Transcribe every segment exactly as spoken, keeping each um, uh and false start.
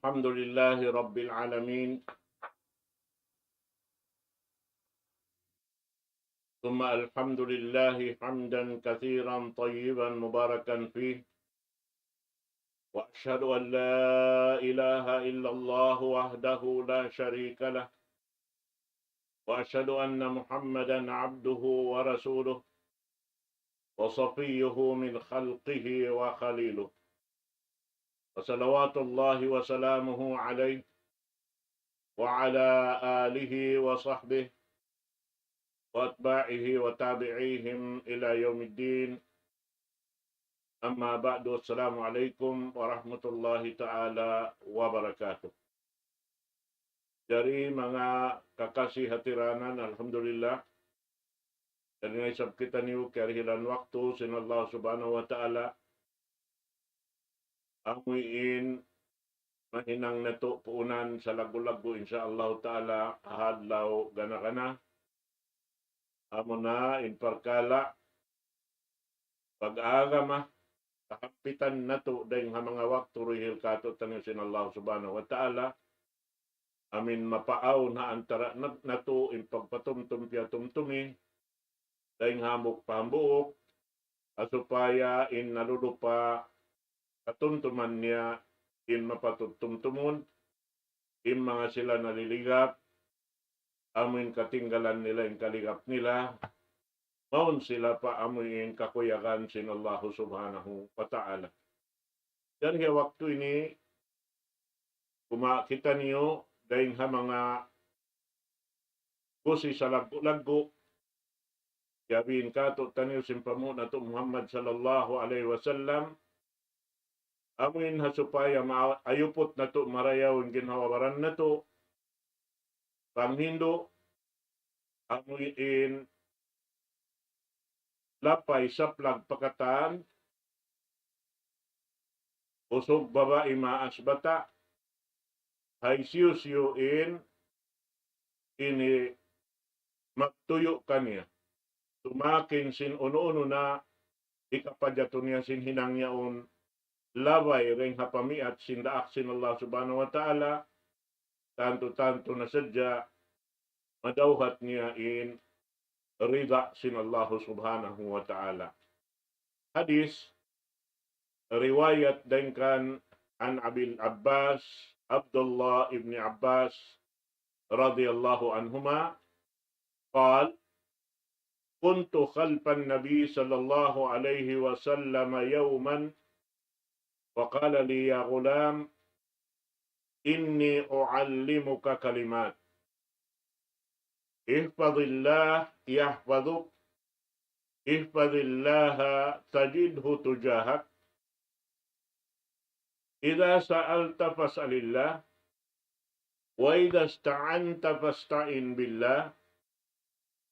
الحمد لله رب العالمين. ثم الحمد لله حمدا كثيرا طيبا مباركا فيه. وأشهد أن لا إله إلا الله وحده لا شريك له. وأشهد أن محمدا عبده ورسوله وصفيه من خلقه وخليله. وصلوات الله وسلامه عليه وعلى آله وصحبه وأتباعه وتابعيهم إلى يوم الدين. أما بعد، السلام عليكم ورحمة الله تعالى وبركاته. Jari manga kakasi hatiranan, alhamdulillah. Jari na isab kitaniyu kiyarihilan waktu sin Allah Subhanahu wa Ta'ala. Amuin mahinang natu' puunan salaggu'-laggu', insya Allah Ta'ala, ha adlaw gana-gana. Amuna in parkala' pag-agama, kahampitan natu' dayng ha manga waktu dihil kātu'niyu sin Allah Subhanahu wa Ta'ala. Amuin mapaawn ha antara nat-, natu' in pagpatumtum piyatumtumi dayng hambuuk pa hambuuk, ha supaya in nalulupa katumtuman niya in mapatut tumtumun, in manga sila naliligap, amuin katinggalan nila in kaligap nila, mawn sila pa amuin kakuyagan sin Allah Subhanahu wa Ta'ala. Jari ha waktu ini, kumawa' kitaniyu dayng ha manga kusi salaggu'-laggu', yabiin kātu'niyu sin panghu' natu' Muhammad sallallahu alayhi wasallam, amuin ha supaya ma-, ayuput natu' marayaw in ginhawa-baran natu', panghindu', amuin lapay saplag pa katan, usug babai maas bata', ha hisiyu-siyu in ini magtuyu' kaniya. Tumakin sin unu-unu na hikapajatu niya sin hinang yaun, labay dayng ha pamiyat sin daak sin Allah Subhanahu wa Ta'ala, tantu-tantu na sadja madawhat niya in rida sin Allah Subhanahu wa Ta'ala. Hadith riwayat dayng kan عن أبي العباس عبد الله بن عباس رضي الله عنهما قال: كنت خلف النبي صلى الله عليه وسلم يوما فقال لي: يا غلام، إني أعلمك كلمات، احفظ الله يحفظك، احفظ الله تجده تجاهك، إذا سألت فاسأل الله، وإذا استعنت فاستعن بالله،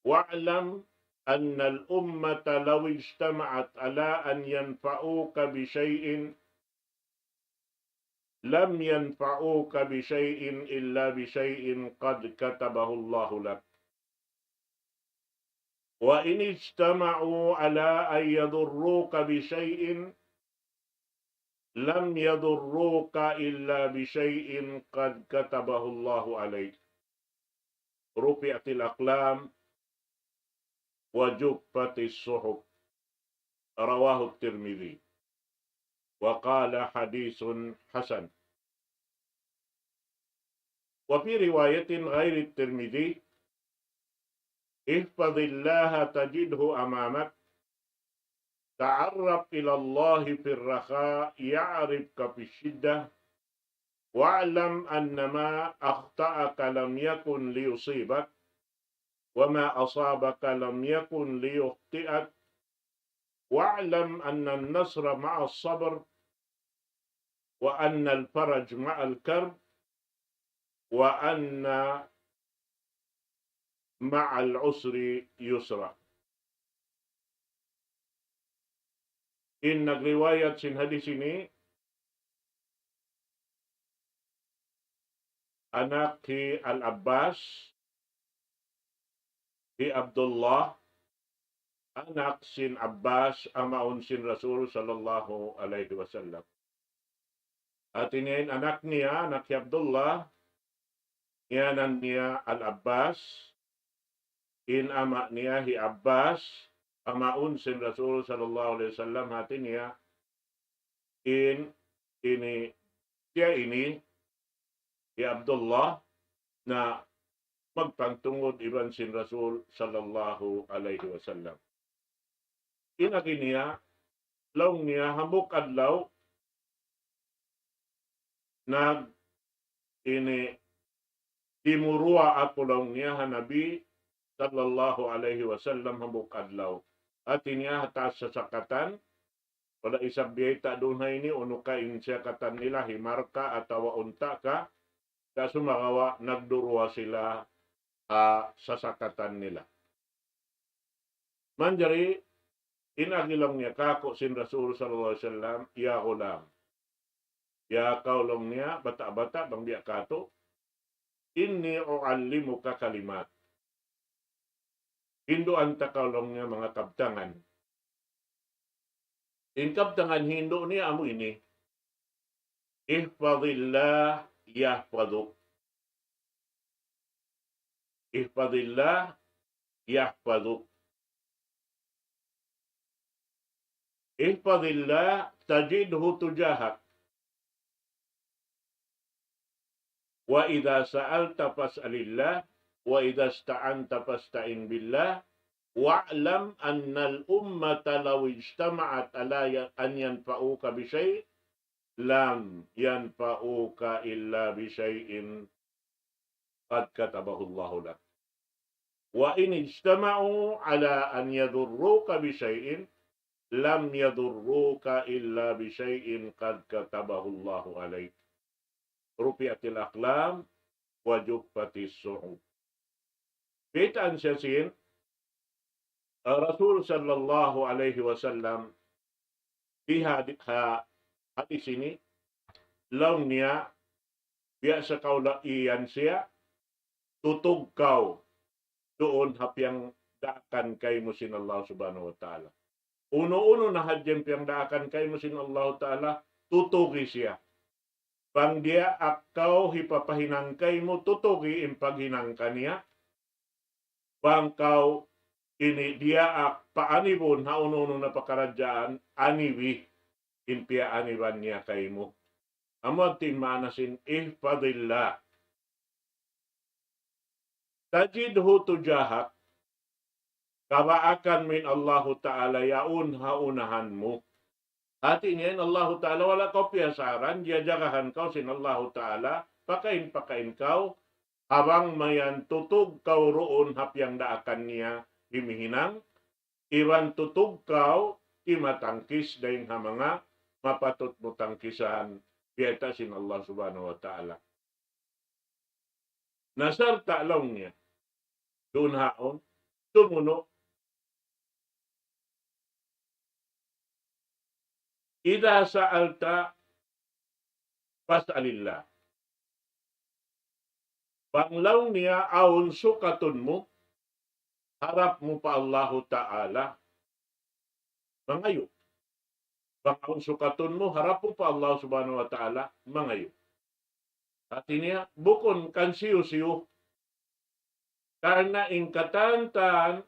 واعلم أن الأمة لو اجتمعت على أن ينفعوك بشيء لم ينفعوك بشيء إلا بشيء قد كتبه الله لك، وإن اجتمعوا على أن يضروك بشيء لم يضروك إلا بشيء قد كتبه الله عليك. رفعت الأقلام وجفت الصحف. رواه الترمذي وقال: حديث حسن. وفي رواية غير الترمذي: احفظ الله تجده أمامك، تعرف إلى الله في الرخاء يعرفك في الشدة، واعلم أن ما أخطأك لم يكن ليصيبك، وما أصابك لم يكن ليخطئك، واعلم أن النصر مع الصبر، وأن الفرج مع الكرب، وأن مع العسر يسرا. In nagriwayat sin hadith ini, anak hi Al-Abbas, hi Abdullah, anak sin Abbas, amaun sin Rasul sallallahu alayhi wasallam. Hati niya in anak niya, anak hi Abdullah, ngiyanan niya Al-Abbas, in ama' niya hi Abbas, amaun sin Rasul sallallahu alayhi wasallam, hati niya, in ini, siya ini, hi Abdullah, na magpangtungud iban sin Rasul sallallahu alayhi wasallam. In agi niya, laung niya, hambuuk adlaw, nag-, ini, dimuruwa aku laung niya ha Nabi sallallahu alayhi wasallam hambuuk adlaw. Hati niya ha taas sasakatan, wala' isab biyayta' duun ha ini, unu ka in siyakatan nila, himar ka atawa unta' ka, sumagawa' nagduruwa sila ha sasakatan nila. Manjari, in agi laung niya kāku' sin Rasul sallallahu alayhi wasallam, "Ya ghulam, ya kaw," laung niya, bata'-bata' bang biya' katu', "inni u'allimuka kalimat." Hinduan ta kaw laung niya manga kabtangan. In kabtangan hindu' niya amu ini, "Ihfadillah yahfaduk." "Ihfadillah yahfaduk." "Ihfadillah tajidhu tujahak. Wa idha sa'alta fas'alillah. Wa idha ista'anta fasta'in billah. Wa'lam annal ummata law ijtama'at ala ya-, an yanfa'uka bi shay', lam yanfa'uka illa bi shay'in qad katabahu Allahu lak. Wa in ijtama'u ala an yadurruka bi shay'in, lam yadurruka illa bi shay'in qad katabahu Allahu alayk. Rufi'atil aqlam wa juffatis suhuf." Baytaan siya sin, ah, Rasul sallallahu alayhi wasallam, di ha, ha hadis ini, laung niya, biya' sa kaw la iyan siya, tutug kaw duun ha piyangdaakan kaymu sin Allah Subhanahu wa Ta'ala. Unu-unu na hadja in piyangdaakan kaymu sin Allah Ta'ala, tutugi siya. Bang diyaak kaw hipapahinang kaymu, tutugi in paghinang kaniya. Bang kaw ini diyaak paanibun ha unu-unu na pakaradjaan, anibi in piyaaniban niya kaymu. Amu yadtu in maana sin ihfadillah tajidhu tujahak, kabaakan mu in Allahu Ta'ala yaun ha unahan mu. Hati niya in Allahu Ta'ala wala' kaw piyasaran, jajagahan kaw sin Allahu Ta'ala, pakain-pakain kaw, ha bang mayan tutug kaw duun ha piyangdaakan niya himihinang, iban tutug kaw timatangkis dayn ha manga mapatut mu tangkisan, biyayta' sin Allah Subhanahu wa Ta'ala. Na sarta' laung niya, duun haun, sumunu', idha sa'alta fas'alillah. Bang laung niya awn sukatun mu, harap mu pa Allahu Ta'ala, mangayu'. Bang awn sukatun mu, harap mu pa Allah Subhanahu wa Ta'ala, mangayu'. Hati niya, bukun kan siyu-siyu. Karna' in katan-katan,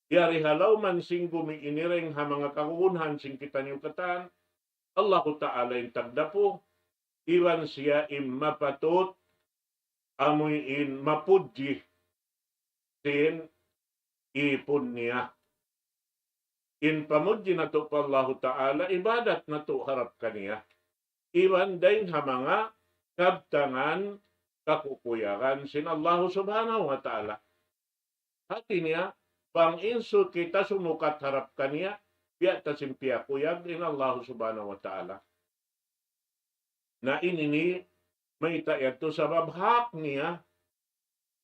yari ha lawm sin gumi ini dayn ha manga kagunahan sin kitaniyu katan, Allahu Ta'ala in tagdapu, iban siya in mapatut, amuin mapudji sin ipun niya. In pamudji natu' pa Allahu Ta'ala, ibadat natu' harap kaniya. Iban dayn ha manga kabtangan kakukuyagan sin Allahu Subhanahu wa Ta'ala. Hati niya, bang in su-, kita sumukat harap kaniya, biya' ta sin piyakuyag in Allahu Subhanahu wa Ta'ala. Na ini ini, mayta' yadtu sabab hak niya,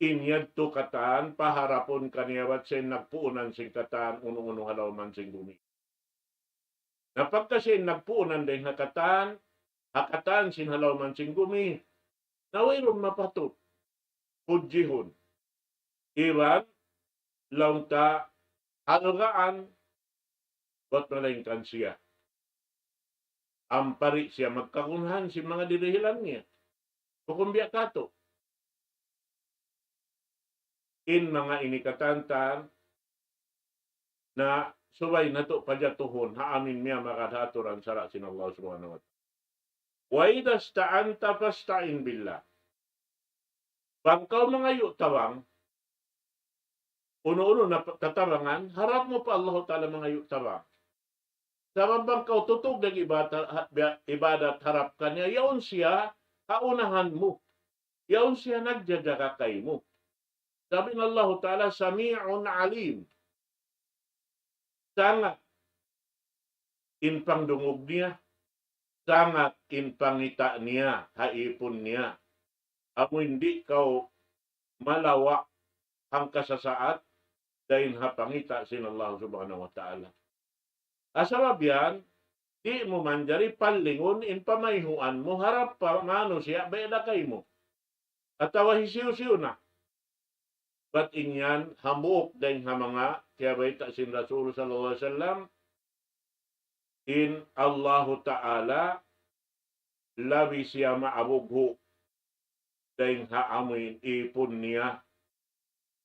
in yadtu katan, paharapun kaniya bat sin nagpuunan sin katan, unu-unu ha lawm sin gumi. Na pagka sin nagpuunan dayn ha katan, ha katan sin ha lawm sin gumi, na wayruun mapatut pudjihun. Iban, laung ta, halgaan, bat malaingkan siya. ampa di' siya magkagunahan sin manga dirihilan niya. Hukum biya' katu'. In manga ini katantan na subay natu' pajatuhun ha amin miyamagad ha aturan sara' sin Allah Subhanahu wa Ta'ala. وإذا استعنت فاستعن بالله. Bang kaw mangayu' tabang, unu-unu na pa-, tatabangan, harap mu pa Allahu Ta'ala mangayu' tabang. Sabab bang kaw tutug nag-ibadat, ha-, biya-, ibadat harap kaniya, yaun siya ha unahan mu. Yaun siya nagjajaga kaymu. Sabab in Allahu Ta'ala سميع عليم. Sangat in pangdungug niya, sangat in pangita' niya ha ipun niya. Amu in di' kaw malawa' hangkasasaat dayn ha pangita' sin Allah Subhanahu wa Ta'ala. Sabab yan, di' mu manjari palingun in pamayhuan mu harap pa manusiya' bayda kaymu. Atawa hisiyu-siyu na. Bat in yan hambuuk dayn ha manga kiyabayta' sin Rasul sallallahu alayhi wasallam, in Allahu Ta'ala labi siya maabughu' dayn ha amuin ipun niya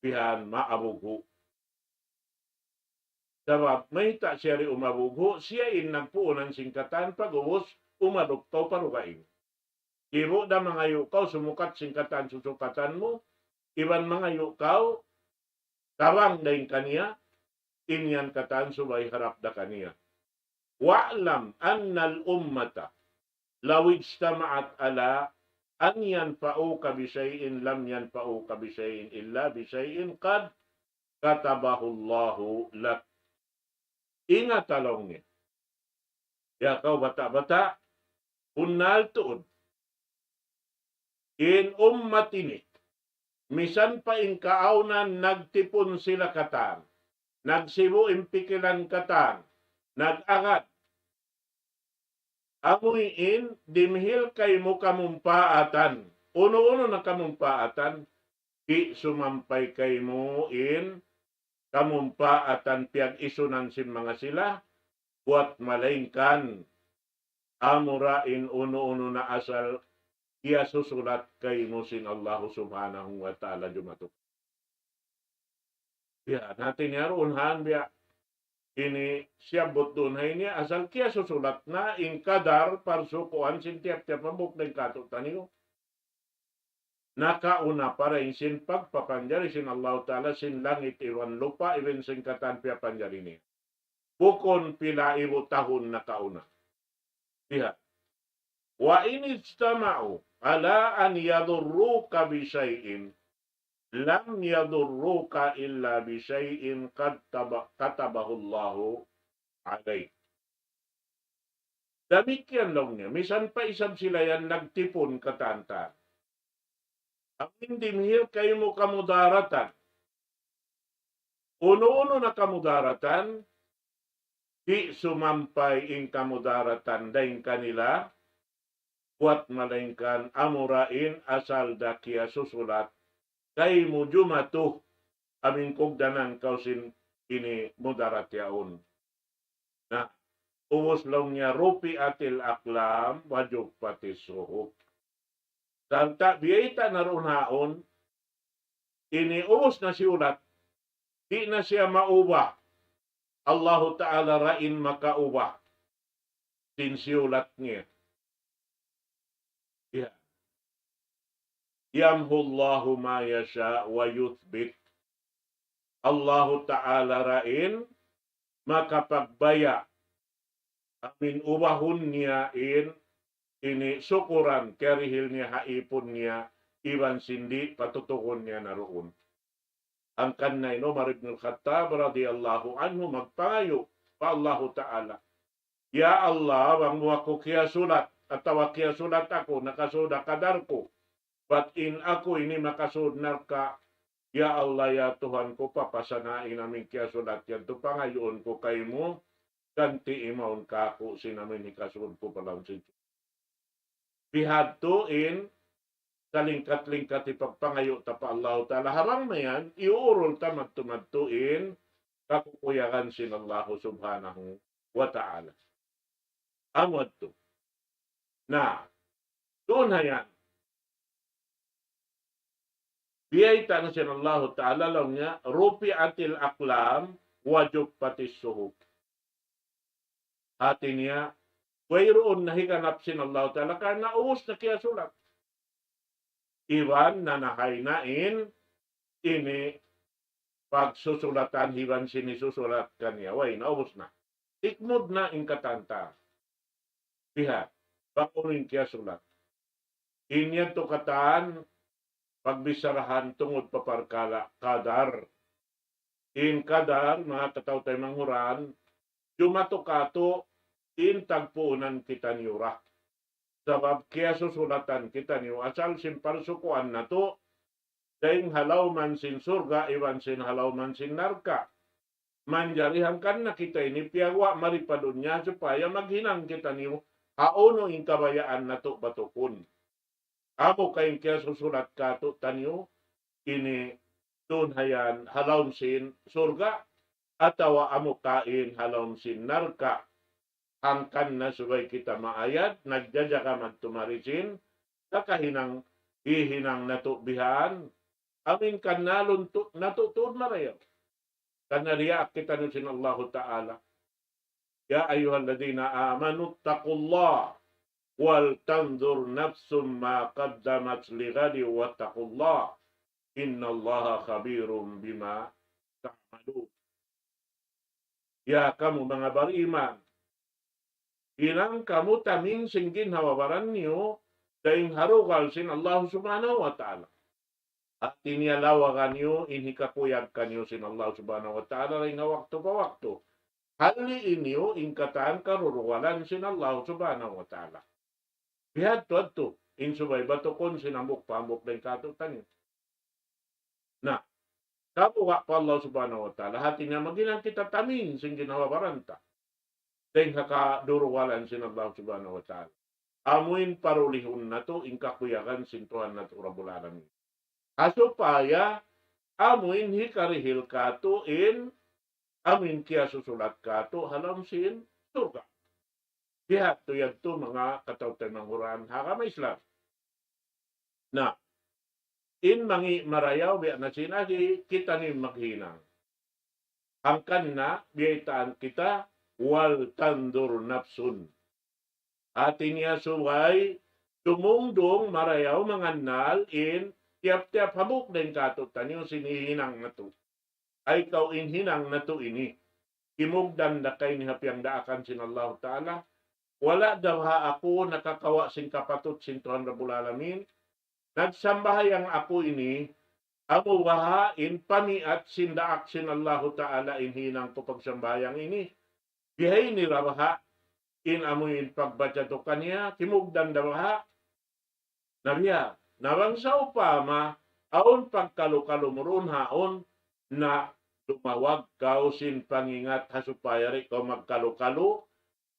bihan maabughu'. Sabab mayta' siya di' umabughu', siya in nagpuunan sin katan pag-ubus umalup kaw pa dugaing. Kibu' da mangayu' kaw sumukat sin katan susukatan mu, iban mangayu' kaw tabang dayn kaniya, in yan katan subay harap da kaniya. واعلم أن الأمة لو اجتمعت على أن ينفعوك بشيء لم ينفعوك بشيء إلا بشيء قد كتبه الله لك. Ingat laung niya. Ya kaw bata'-bata', bunnal tuud. In ummat ini, misan pa in kaawnan nagtipun sila katan, nagsibu' in pikilan katan, nag-agad. Amu in dimihil kaymu kamumpaatan. Unu-unu na kamumpaatan, di' sumampay kaymu in kamumpaatan piyag-isunan sin manga sila, buwat malaingkan amura in unu-unu na asal kiyasusulat kaymu sin Allahu Subhanahu wa Ta'ala jumatu. Ya, hati niya duun han biya' ini siyabbut duun ha ini asal kiyasusulat na in kadar parsukuan sin tiyap-tiyap hambuuk dayn kātu'niyu. Nakauna pa dayn sin pagpapanjari sin Allahu Ta'ala sin langit iban lupa' iban sin katan piyapanjari niya. Bukun pila ibu tahun nakauna. Lihat. وإن اجتمعوا على أن يضروك بشيء لم يضروك إلا بشيء قد تب-، كتبه الله عليك. Damikkiyan laung niya, misan pa isab sila yan nagtipun katan-katan. Amu in dimihil kaymu kamudaratan. Unu-unu na kamudaratan, di' sumampay in kamudaratan dayn kanila, buwat malaingkan amura in asal da kiyasusulat kaymu jumatu, amu in kugdanan kaw sin ini mudarat yaun. Na, ubus laung niya, رفعت الأقلام وجفت الصحف. Sarta' biyayta' na duun haun, ini ubus na siyulat, di' na siya maubah. Allahu Ta'ala ra in makaubah sin siyulat niya. Ya. يمحو الله ما يشاء ويثبت. Allahu Ta'ala ra in makapagbaya' amu in ubahun niya in ini sukuran kiyarihil niya ha ipun niya iban sin di' patutuhun niya na duun. Hangkan na in Umar ibn al-Khattab radiyallahu anhu magpangayu' pa Allahu Ta'ala, "Ya Allah, bang mu aku kiyasulat, atawa kiyasulat aku, nakasud ha kadar ku, bat in aku ini makasud narka', ya Allah, ya Tuhan ku, papasana in amu in kiyasulat yadtu, pangayuun ku kaymu, ganti' mawn kāku' sin amu in hikasud ku pa lawm sin." Bihadtu in salingkat-lingkat hipagpangayu' ta pa Allahu Ta'ala. Ha bang mayan, iyuurul ta madtu-madtu in kakukuyagan sin Allahu Subhanahu wa Ta'ala. Amu yadtu. Na, duun hayan. Biyayta' na sin Allahu Ta'ala laung niya, رفعت الأقلام وجفت الصحف. Hati niya, wayruun na higanap sin Allahu Ta'ala karna' ubus na kiyasulat. Iban nanahay na in ini pagsusulatan iban sin hisusulat kaniya. Way na, ubus na. Tikmud na in katan ta. Biha', bang unu in kiyasulat. In yadtu katan, pagbicharahan tungud pa parkala' qadar. In qadar, manga kataw-taymanghuran, jumatu katu' in tagpuunan kitaniyu ra. Sabab kiyasusulatan kitaniyu asal sin parsukuan natu', dayng ha lawm sin surga' iban sin ha lawm sin narka'. Manjari hangkan na kita ini piyaguwa' mari pa dunya supaya maghinang kitaniyu ha unu in kabayaan natu' batukun. Amu ka in kiyasusulat katu'taniyu ini duun hayan ha lawm sin surga', atawa amu ka in ha lawm sin narka'. Hangkan na subay kita maayad, nagjajaga madtu mari sin kakahinang, hihinang natu' bihan, amu in kannalun tu-, natu' tuud marayaw. Karna' diyaak kitaniyu sin Allahu Ta'ala. يا أيها الذين آمنوا اتقوا الله ولتنظر نفس ما قدمت لغد واتقوا الله إن الله خبير بما تعملون. Ya kamu manga bariman, hinang kamu tamin sin ginhawa-baran niyu, dayng ha dugal sin Allah Subhanahu wa Ta'ala. Hati niya lawagan niyu in hikakuyag kaniyu sin Allah Subhanahu wa Ta'ala dayng ha waktu pa waktu. Haliin niyu in katan karurugalan sin Allah Subhanahu wa Ta'ala. Bihadtu-hadtu, in subay batukun sin hambuuk pa hambuuk dayng katu'taniyu. Na, kamu wa pa Allah Subhanahu wa Ta'ala, hati niya maghinang kita tamin sin ginhawa-baran ta. Dayng ha kadurugalan sin Allah Subhanahu wa Ta'ala. Amu in parulihun natu', in kakuyagan sin Tuhan natu' Rabbul Alamin. Ha supaya amu in hikarihil katu' in, amu in kiyasusulat katu' ha lawm sin surga'. Bihadtu yadtu manga kataw-taymanghuran ha agama Islam. Na, in mangi' marayaw biya' na sin agi, kitaniyu in maghinang. Hangkan na, biyaytaan kita, ولتنظر نفس. Hati niya subay, dumungdung marayaw mangannal in tiyap-tiyap hambuuk dayng katu'taniyu sin hihinang natu'. Ay kaw in hinang natu' ini. Kimugdan da ka ini ha piyangdaakan sin Allahu Ta'ala. Wala' da baha' aku nakakawa' sin kapatut sin Tuhan Rabbul Alamin. Nagsambahayang aku ini, amu baha' in pamiat sin daak sin Allahu Ta'ala in hinang ku pagsambahayang ini. Bihaini ra baha' in amu in pagbaca tu kaniya, kimugdan da baha'. Na biya', na bang sawpama, awn pagkalu-kalu mu duun ha yaun, na lumawag kaw sin pangingat ha supaya di' kaw magkalu-kalu,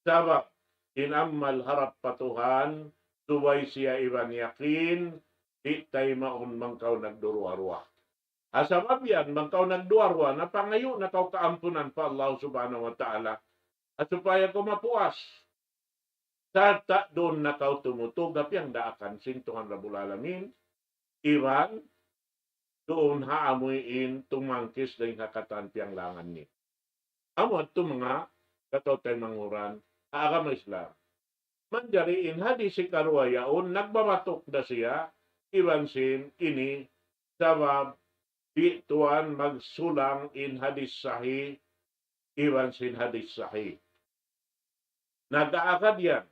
sabab in amal harap pa Tuhan, subay siya iban yakin, di' taymaun bang kaw nagduruwa-ruwa. Ha sabab yan, bang kaw nagduwa-ruwa, na pangayu' na kaw kaampunan pa Allah Subhanahu wa Ta'ala. Ha supaya kaw mapuas. Sarta' duun na kaw tumutug ha piyangdaakan sin Tuhan Rabbul Alamin, iban duun ha amuin tumangkis dayng ha katan piyanglangan niya. Amu yadtu manga kataw-taymanghuran ha agama Islam. Manjari in hadis hikaruwa yaun nagbabatuk da siya iban sin ini sabab di' tuwan magsulang in hadis sahih iban sin hadis sahih. Nag-aagad yan.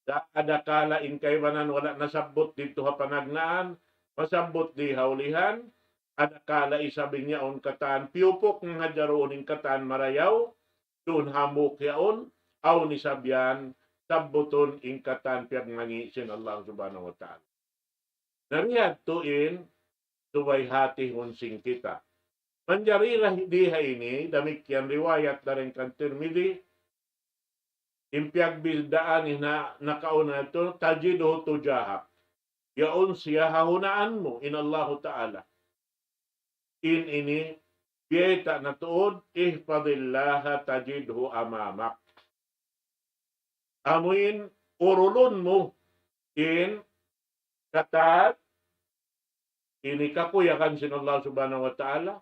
Da-, adakala in kaibanan wala' nasabbut didtu ha panagnaan, masabbut di ha ulihan, adakala isab in yaun katan piyupuk nga hadja duun in katan marayaw, duun hambuuk yaun, awn isab yan, sabbutun in katan piyagmangi' sin Allah Subhanahu wa Ta'ala. Na bihadtu in subay hatihun sin kita. Manjari ra di ha ini, damikkiyan riwayat dayn kan Tirmidhi, in piyagbiddaan in ha nakauna yadtu, تجده تجاهك. Yaun siya ha hunaan mu, in Allahu Ta'ala. In ini, biyayta' na tuud, احفظ الله تجده أمامك. Amuin urulun mu in katan ini kakuyagan sin Allah Subhanahu wa Ta'ala,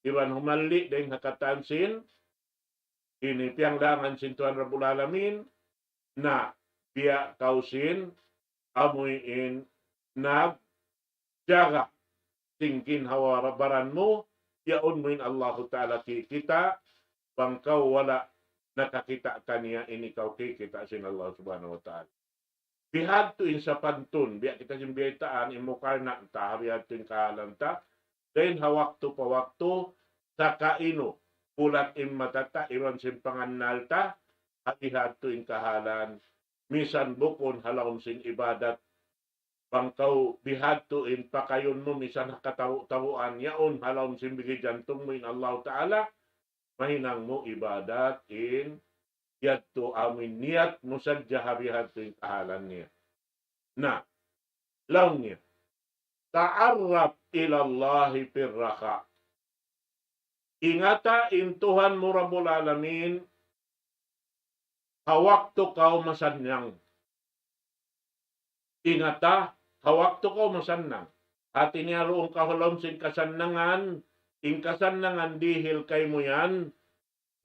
iban humalli' dayn ha katan sin ini piyanglangan sin Tuhan Rabbul Alamin, na biya' kaw sin amuin nagjaga sin ginhawa-baran mu, yaun mu in Allahu Ta'ala kikita', bang kaw wala' nakakita' kaniya, in ikaw kikita' sin Allah Subhanahu wa Ta'ala. Bihadtu in sapantun, biya' kita sin biyaytaan, in mukarna' ta, bihadtu in kahalan ta, dayn ha waktu pa waktu, sakainu, bulat in mata ta, iban sin pangannal ta, ha bihadtu in kahalan, misan bukun ha lawm sin ibadat, bang kaw bihadtu in pakayun mu, misan ha katabu'-tabuan, yaun ha lawm sin bigi jantung mu in Allahu Ta'ala, mahinang mu ibadat in yadtu amuin niyat mu sadja ha bihadtu in kahalan niya. Na, laung niya, تعرف إلى الله في الرخاء. Ingata in Tuhan mu Rabbul Alamin ha waktu kaw masannang. Ingata ha waktu kaw masannang. Hati niya duun kaw ha lawm sin kasannangan, in kasannangan dihil kaymu yan,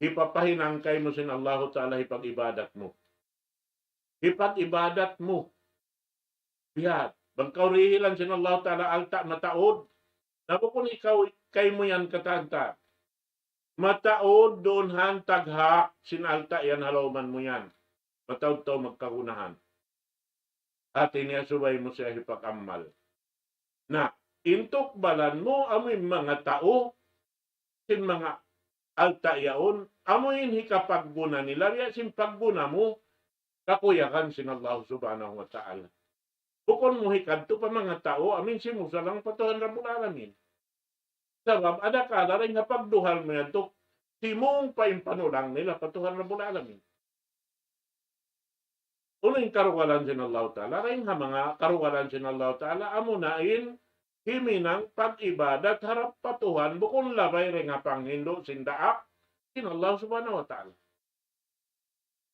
hipapahinang kaymu sin Allahu Ta'ala hipag-ibadat mu. Hipag-ibadat mu. Biya' bang kaw dihilan sin Allahu Ta'ala alta' mataud, na bukun ikaw, kaymu yan katan-katan. Mataud duun ha taghak sin alta' yan ha lawman mu yan. Mataud tau magkagunahan. Hati niya subay mu siya hipag-amal. Na, in tukbalan mu, amu in manga tau, sin manga alta' yaun, amu in hikapagguna nila, biya' sin pagguna mu, kakuyagan sin Allah Subhanahu wa Ta'ala. Bukun mu hikadtu pa manga tau, amu in simusalang pa Tuhan Rabbul Alamin. Sabab adakala dayn ha pagduhal mu yadtu, simung pa in panulang nila pa Tuhan Rabbul Alamin. Unu in karugalan sin Allahu Ta'ala? Dayn ha manga karugalan sin Allahu Ta'ala, amuna in himinang pag-ibadat harap pa Tuhan, bukun labay dayn ha panghindu' sin daak sin Allah Subhanahu wa Ta'ala.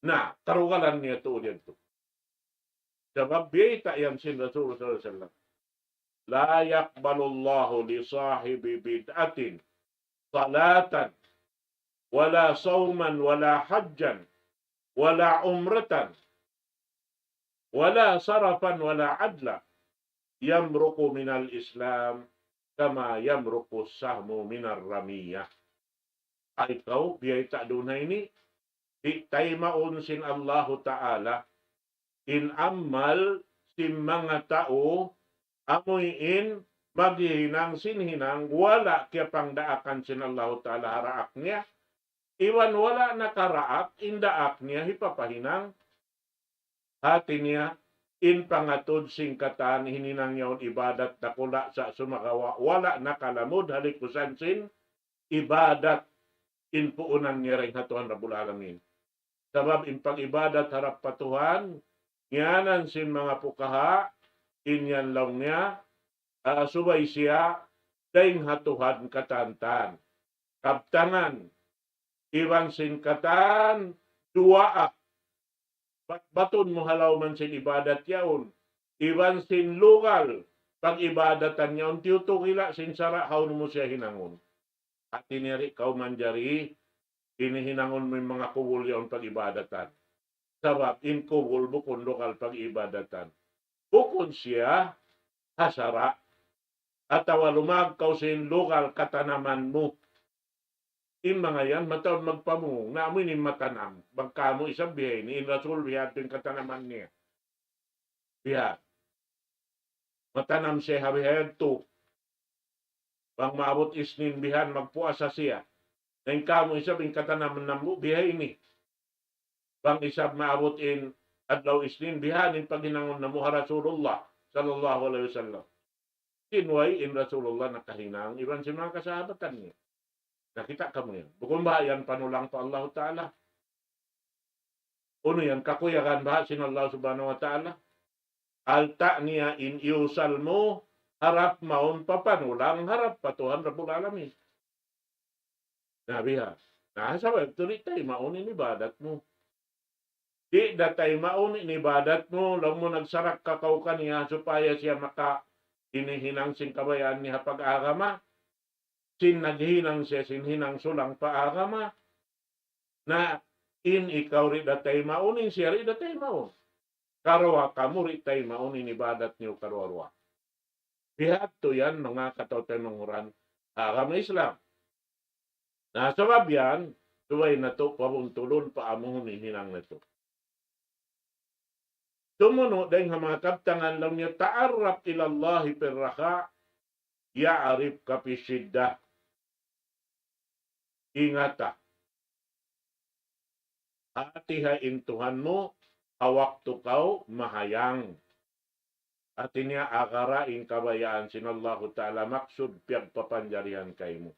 Na, karugalan niya tuud yadtu. Sabab biyayta' yan sin Rasul sallallahu alayhi wasallam. لا يقبل الله لصاحب بدعة صلاة ولا صوما ولا حجا ولا عمرة ولا صرفا ولا عدلا يمرق من الإسلام كما يمرق السهم من الرمية. Ay kaw, biyayta' duun ha ini, di' taymaun sin Allahu Ta'ala in amal sin manga tau, amuin maghihinang sin hinang, wala' kiyapangdaakan sin Allahu Ta'ala ha daak niya, iban wala' nakaraak in daak niya hipapahinang. Hati niya, in pangatud sin katan hininang yaun ibadat dakula' sa' sumagawa', wala' nakalamud ha likusan sin ibadat in puunan niya dayn ha Tuhan Rabbul Alamin. Sabab in pag-ibadat harap pa Tuhan, ngiyanan sin manga pukaha, in yan laung niya, ah, subay siya dayn ha Tuhan katan-katan. Kabtangan, iban sin katan duwaa, bat-, batun mu ha lawman sin ibadat yaun, iban sin lugal pag-ibadatan yaun, tiyutugila' sin sara' hawnu mu siya hinangun. Hati niya di' kaw manjari, ini hinangun mu in manga kubul yaun pag-ibadatan. Sabab in kubul bukun lugal pag-ibadatan. Bukun siya ha sara'. Atawa lumag kaw sin lugal katanaman mu. In manga yan, mataud magpamung, na amu ini in matanam. Bang kamu isab biya' ini, in Rasul biya' yadtu in katanaman niya. Biya'. Matanam siya ha biya' yadtu. Bang maabut Isnin bihan, magpuasa siya. Na in kamu isab in katanaman namu' biya' ini. Bang isab maabut in adlaw Isnin, bihan in paghinangun namu' ha Rasulullah sallallahu alayhi wasallam. Sin way in Rasulullah nakahinang, iban sin manga kasahabatan niya. Nakita' kamu yan. Bukun baha' yan panulang pa Allahu Ta'ala? Unu yan, kakuyagan baha' sin Allah Subhanahu wa Ta'ala? Alta' niya in iyusal mu, harap mawn pa panulang, harap pa Tuhan Rabbul Alamin. Na biha'. Na, sabab tuud di' taymaun in ibadat mu. Di' da taymaun in ibadat mu, laung mu nagsarakka kaw kaniya supaya siya maka ini hinang sin kabayaan niya ha pag-agama, sin naghinang siya sin hinang sulang pa agama, na in ikaw di' da taymaun, in siya di' da taymaun. Karuwa kamu di' taymaun in ibadat niyu karuwa-ruwa. Biya' hādtu yan, manga kataw-taymanghuran agama Islam. Na sabab yan, subay natu' pabuntulun pa amuhun in hinang natu'. Sumunu' dayng ha manga kabtangan laung niya, تعرف إلى الله في الرخاء يعرفك في الشدة. Ingata. Hātiha in Tuhan mu, ha waktu kaw mahayang. Hāti niya agara in kabayaan sin Allahu Ta'ala maksud piyagpapanjarihan kaymu.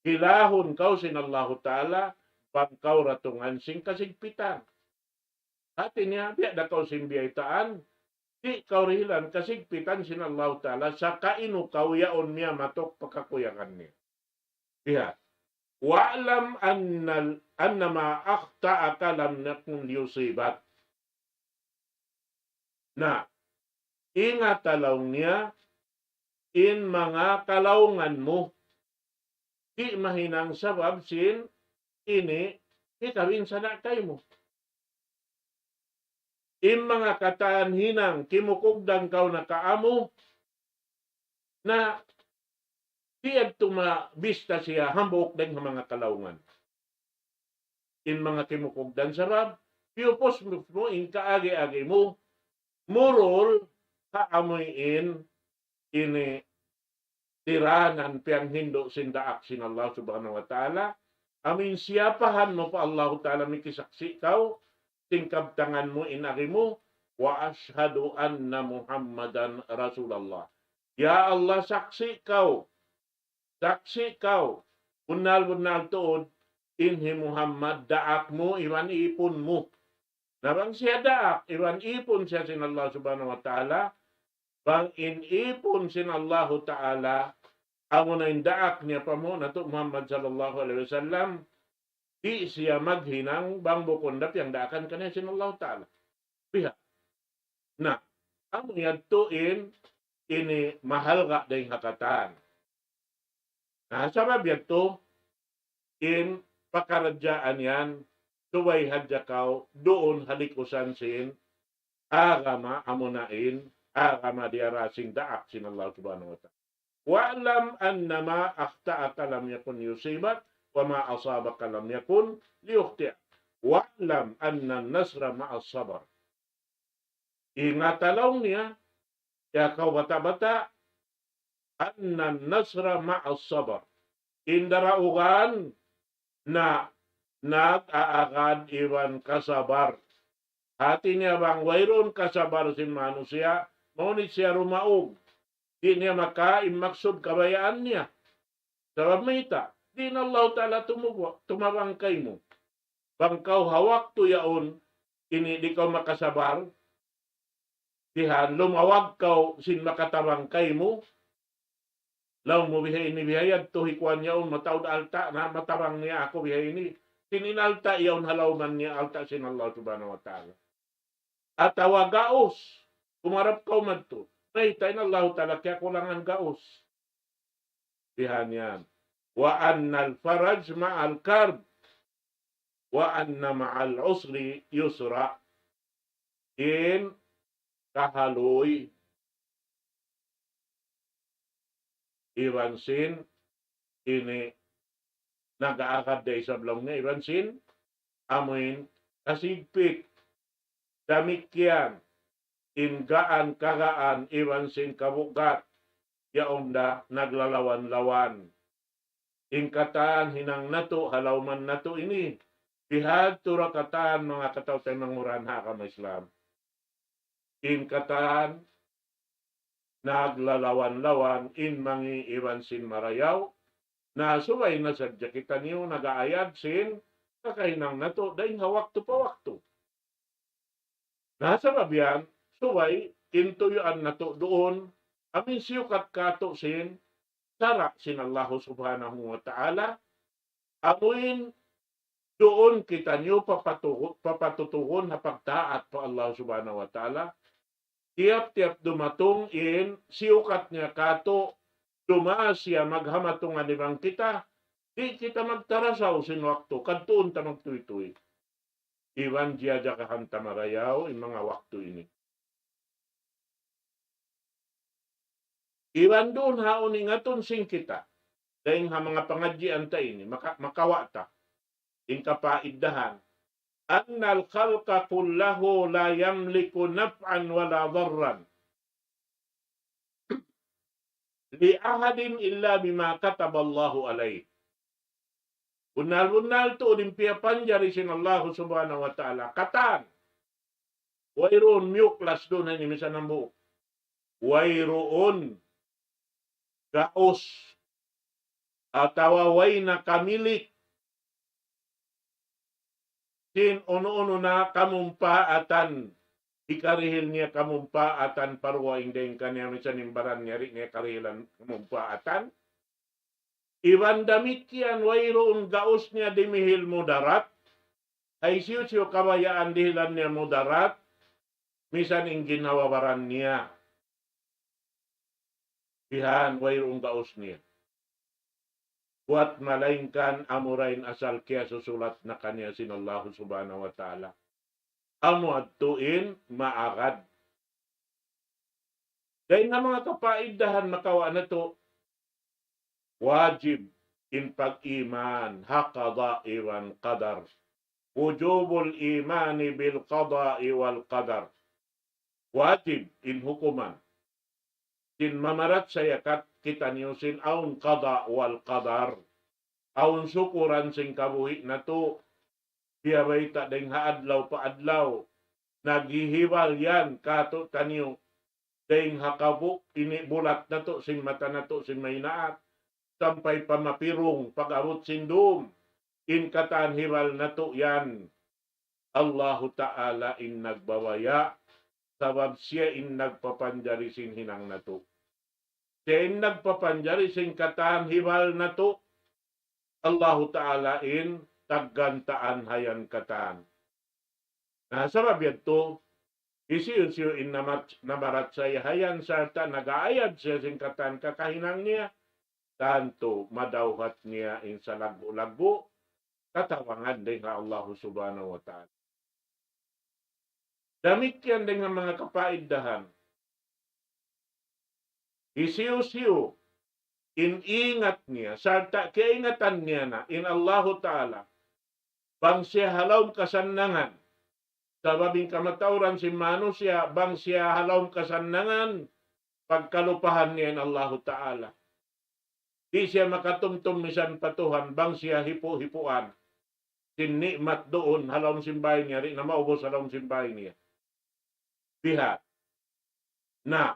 Kilahun kaw sin Allahu Ta'ala, bang kaw datungan sin kasigpitan. Hāti niya, biya' da kaw sin biyaytaan, di' kaw dihilan kasigpitan sin Allahu Ta'ala, saka inu kaw yaun miyamatuk pa kakuyagan niya. Biya'. واعلم أن، أن ما أخطأك لم يكن ليصيبك. Na, ingata laung niya, in manga kalaungan mu, di' mahinang sabab sin ini, hikabin sana kaymu. In manga katan hinang, kimukugdan kaw na kaamu, na di' yadtu mabista siya hambuuk dayng ha manga kalaungan. In manga kimukugdan sabab, piyupus mu in kaagi-agi mu, murul ha amuin ini tiranan piyanghindu' sin daak sin Allah Subhanahu wa Ta'ala, amuin siyapahan mu pa Allahu Ta'ala mikisaksi' kaw, sin kabtangan mu in agi mu, وأشهد أن محمدا رسول الله. Ya Allah, saksi' kaw, saksi' kaw, bunnal-bunnal tuud, in hi Muhammad daak mu iban ipun mu. Na bang siya daak, iban ipun siya sin Allah Subhanahu wa Ta'ala, bang in ipun sin Allahu Ta'ala, amuna in daak niya pa mu natu' Muhammad sallallahu alayhi wasallam, di' siya maghinang bang bukun da piyagdaakan kaniya sin Allahu Ta'ala. Biha'. Na, amu yadtu in ini mahalga' dayng ha katan. Na, sabab yadtu, in pakaradjaan yan, subay hadja kaw duun ha likusan sin agama amuna in agama diyara sin daak sin Allah Subhanahu wa Ta'ala. واعلم أن ما أخطأك لم يكن ليصيبك وما أصابك لم يكن ليخطئك. واعلم أن النصر مع الصبر. Ingata laung niya, ya kaw bata'-bata', أن النصر مع الصبر. In daraugan na nag-aagad iban kasabar. Hati niya bang wayruun kasabar sin manusiya', maunit siya rumaug. Di' niya makain maksud kabayaan niya. Sabab mayta', di' na Allahu Ta'ala tumubu-, tumabang kaymu. Bang kaw ha waktu yaun, ini di' kaw makasabar, dihan lumawag kaw sin makatabang kaymu, laung mu biha ini biha yadtu hi kuwan yaun mataud alta' na matabang niya aku biha ini. Sin in alta' yaun ha lawman niya alta' sin Allah Subhanahu wa Ta'ala. Atawa gaus, kumarap kaw madtu. Mayta' in Allahu Ta'ala kiyakulangan gaus. Bihan yan. وأن الفرج مع الكرب وأن مع العسر يسرا. In kahaluy iban sin ini nag-aagad da isab laung niya iban sin amuin kasigpit. Damikkiyan in gaan kagaan iban sin kabugat yaun da naglalawan-lawan. In katan hinang natu' ha lawman natu' ini, bihadtu ra katan manga kataw-taymanghuran ha agama Islam. In katan naglalawan-lawan in mangi' iban sin marayaw, na subay na sadja kitaniyu nag-aayad sin kakahinang natu' dayn ha waktu pa waktu. Na sabab yan, subay in tuyuan natu' duun, amuin siyukat katu' sin sara' sin Allahu Subhanahu wa Ta'ala, amuin Duun kitaniyu papatu-, papatutuhun ha pagtaat pa Allah Subhanahu wa Ta'ala. Tiyap-tiyap dumatung in siyukat niya katu', dumaas siya maghamatungan iban kita, di' kita magtarasaw sin waktu, kadtuun ta magtuytuy. Iban jiyajagahan ta marayaw in manga waktu ini. Iban duun ha unu in ingatun sin kita. Dayn ha manga pangadjian ta ini, maka-, makawa' ta in kapaiddahan. أن الخلق كله لا يملك نفعا ولا ضرا لأحد إلا بما كتب الله عليه. Bunnal-bunnal tuud in piyapanjari sin Allah Subhanahu wa Ta'ala. Katan. Wayruun miyuklas duun ha ini misan hambuuk. Wayruun gaus atawa way nakamilik sin unu-unu na kamumpaatan, hikarihil niya kamumpaatan pa dugaing dayn kaniya misan in baran niya di' niya karihilan kamumpaatan. Iban damikkiyan wayruun gaus niya dimihil mudarat, hisiyu-siyu kabayaan dihilan niya mudarat, misan in ginhawa-baran niya. Bihan wayruun gaus niya. Buwat malaingkan amura in asal kiyasusulat na kaniya sin Allah Subhanahu wa Ta'ala. Amu yadtu in maagad. Dayn ha manga kapaiddahan makawa' natu', wajib in pag-iman ha qada iban qadar. وجوب الإيمان بالقضاء والقدر. Wajib in hukuman sin mamarachaya kat-, kitaniyu sin awn qada wal qadar. Awn sukuran sin kabuhi' natu', biya' bayta' dayn ha adlaw pa adlaw. Naghihibal yan katu'taniyu dayn ha kabu-, ini bulat natu', sin mata natu', sin maynaat, sampay pa mapirung, pag-abut sin dum. In katan hibal natu' yan, Allahu Ta'ala in nagbabaya', sabab siya in nagpapanjari sin hinang natu'. Siya in nagpapanjari sin katan hibal natu', Allahu Ta'ala in taggantaan ha yan katan. Na, sabab yadtu, hisiyu-siyu in namat-, namarachaya ha yan sarta' nag-aayad siya sin katan kakahinang niya, tantu madawhat niya in salaggu'-laggu' katabangan dayn ha Allah Subhanahu wa Ta'ala. Damikkiyan dayn ha manga kapaiddahan. Hisiyu-siyu in ingat niya, sarta' kiyaingatan niya na in Allahu Ta'ala, bang siya ha lawm kasannangan. Sabab in kamatauran sin manusiya', bang siya ha lawm kasannangan, pagkalupahan niya in Allahu Ta'ala. Di' siya makatumtum misan pa Tuhan, bang siya hipu'-hipuan sin ni'mat duun ha lawm sin bāy niya, di' na maubus ha lawm sin bāy niya. Biha'. Na,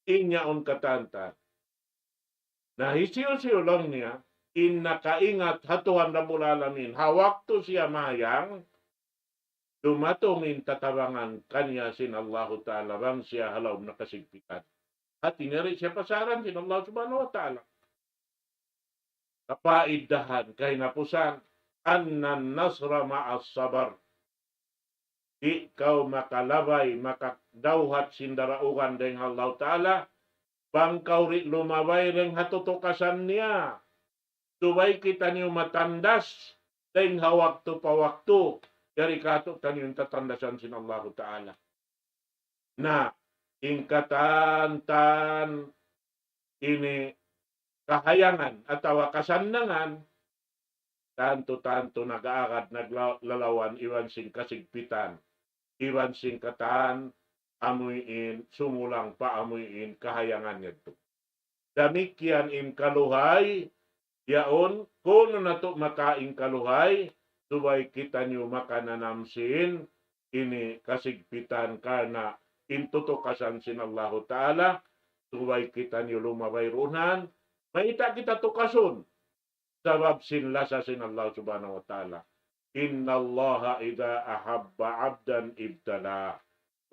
in yaun katan ta. Na, hisiyu-siyu laung niya, in nakaingat ha Tuhan Rabbul Alamin, ha waktu siya mayang, dumatung in tatabangan kaniya sin Allahu Ta'ala bang siya ha lawm na kasigpitan. Hati niya di' siya pasaran sin Allah Subhanahu wa Ta'ala. Kapaiddahan, kahinapusan, أن النصر مع الصبر. Di' kaw makalabay, makadawhat sin daraugan dayn ha Allah Ta'ala, bang kaw di' lumabay dayn ha tutukasan niya. Subay kitaniyu matandas dayn ha waktu pa waktu, yari katu'taniyu in tatandasan sin Allahu Ta'ala. Na, in katan-katan ini kahayangan atawa kasannangan, tantu-tantu nag-aagad, nagla-, lalawan iban sin kasigpitan, iban sin katan amuin, sumulang pa amuin kahayangan yadtu. Damikkiyan in kaluhay, yaun, kunu' natu' makain kaluhay, subay kitaniyu makananam sin ini kasigpitan karna' in tutukasan sin Allahu Ta'ala, subay kitaniyu lumabay duun. Mayta' kita tukasun? Sabab sin lasa sin Allah Subhanahu wa Ta'ala. إن الله إذا أحب عبدا ابتلاه.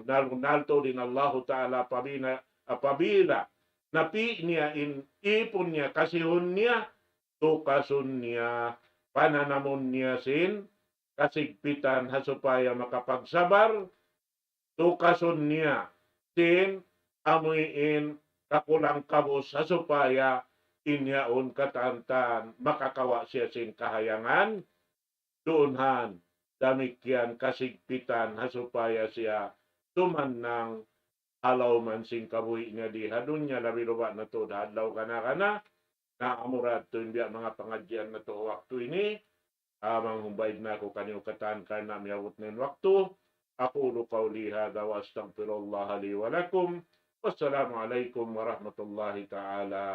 Bunnal-bunnal tuud in Allahu Ta'ala apabila, apabila napi' niya in ipun niya, kasihun niya, tukasun niya, pananamun niya sin kasigpitan ha supaya makapagsabar, tukasun niya sin amuin kakulang-kabus ha supaya in yaun katan-katan makakawa' siya sin kahayangan, duun han damikkiyan kasigpitan ha supaya siya tumannang ha lawm sin kabuhi' niya di ha dunya, labi-labi na tuud ha adlaw kana-kana. Na amura tuud in biya' manga pangadjian natu' waktu ini, ah, manghumbay na aku kaniyu katan karna' miyabut na in waktu. أقول قولي هذا وأستغفر الله لي ولكم. والسلام عليكم ورحمة الله تعالى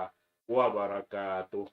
وبركاته.